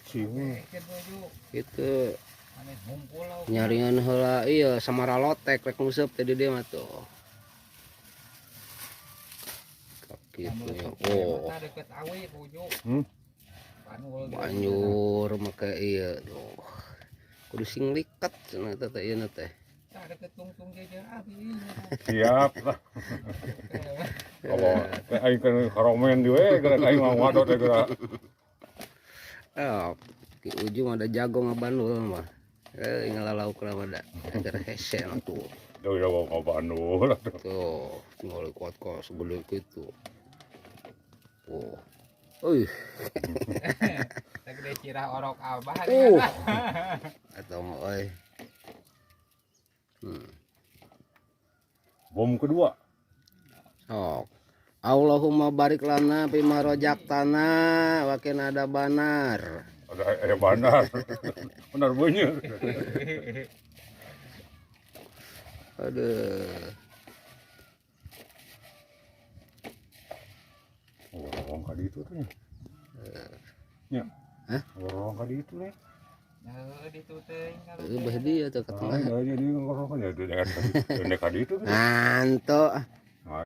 Kucing. Gitu. Nyaringan heula ieu samara lotek rek nguseup teh di dieu mah tuh. Kitu ya. Oh, banjur make ieu tuh. Kudu sing liket cenah teh teh ieu teh. Siap lah. Kalau aing kan karomen di we geura aing mah wadot teh geura. Oh, di ujung ada jago ngabandul mah. Eh, ngalalauk lah pada. Agar hese lah tuh. Duh ya mau ngabandul atuh. Tuh, tinggal kuat kok segede gitu. Oh. Uih. Segede cirah orok abah. Atau mau euy. Bom kedua. Sok. Allahumma barik lana fima rojaktana wa qina adzabannar. Ada bandar. Benar bunyi. Aduh. Oh, orang kali itu tuh. Ya. Hah? Orang kali itu deh. Nah, ditu teh. Bah dia tuh ke tengah. Jadi orang ya dengan kali itu. Ngantuk.